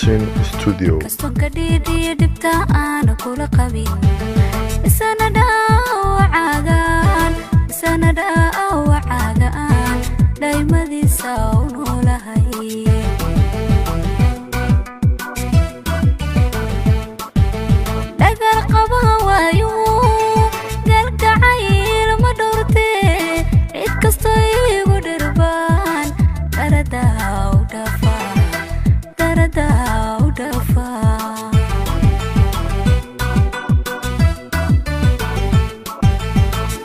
Muxsin Studio. Kastonka dhiidhiyo dhibta aana kula qabin, isana dhaawacaagaan, isana dhaawacaagaan dhaymadiisa u noolahay. Dhagar qabaha waayo galgacayl ma dhowrtee, cid kastoo igu dhirbaan daradaa u dhafa, daradaa u dhafa.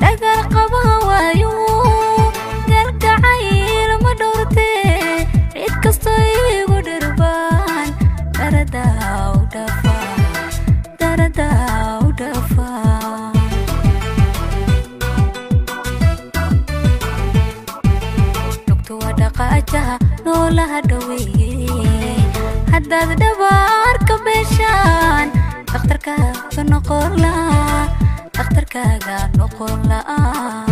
Dhagar qabaha waayo galgacayl ma dhowrtee, cid kastoo igu dhirbaan daradaa u dhafa, daradaa u dhafa. Lugtu waa dhaqaajaha noolaha dhaweeye, haddaad dhabaarka beeshaan dhakhtarkaaga noqon laa, dhakhtarkaaga noqon laa.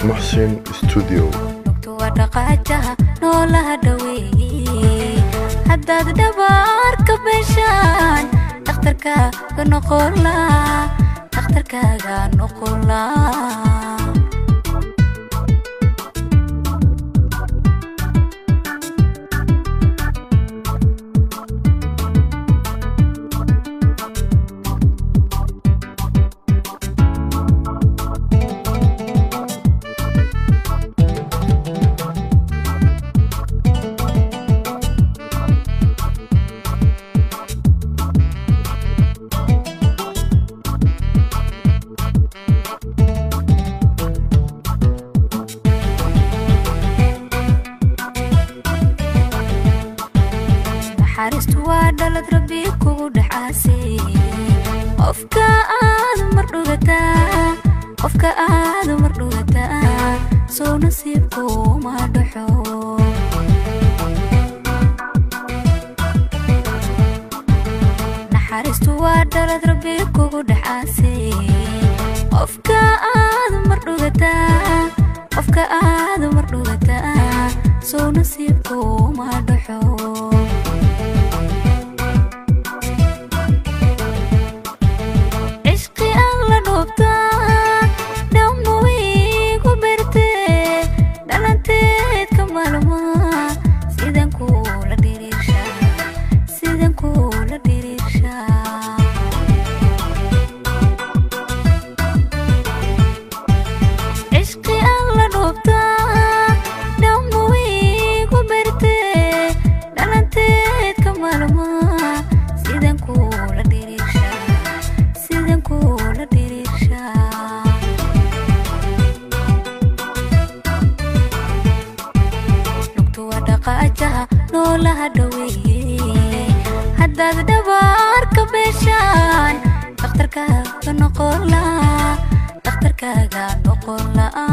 Muxsin Studio. Lugtu waa dhaqaajaha noolaha dhaweeye, haddaad dhabaarka beeshaan dhakhtarkaaga noqon laa, dhakhtarkaaga noqon laa. Naxariistu waa dhalad Rabbi kugu dhexaasay, qofka aad mar dhugataa, qofka aad mar dhugataa sow nasiibku ma dhaxo. Naxariistu waa dhalad Rabbi kugu dhexaasay, qofka aad mar dhugataa, qofka aad mar dhugataa sow nasiibku ma dhaxo. Cishqi aan la dhoobtaa dhamma wiigu bertee, dhalanteedka maalmaa sidan kula dhiriirshaa, sidan kula dhiriirshaa. Cishqi aan la dhoobtaa dhamma wiigu bertee, dhalanteedka maalmaa sidan kula dhiriirshaa, sidan kula dhiriirshaa. Lugtu waa dhaqaajaha noolaha dhaweeye, haddaad dhabaarka beeshaan dhakhtarkaaga noqon laa, dhakhtarkaaga noqon laa.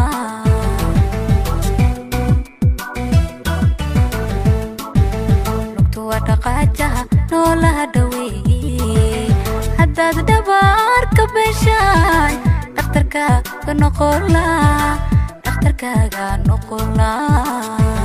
Lugtu waa dhaqaajaha noolaha dhaweeye, haddaad dhabaarka beeshaan dhakhtarkaaga noqon laa, dhakhtarkaaga noqon laa.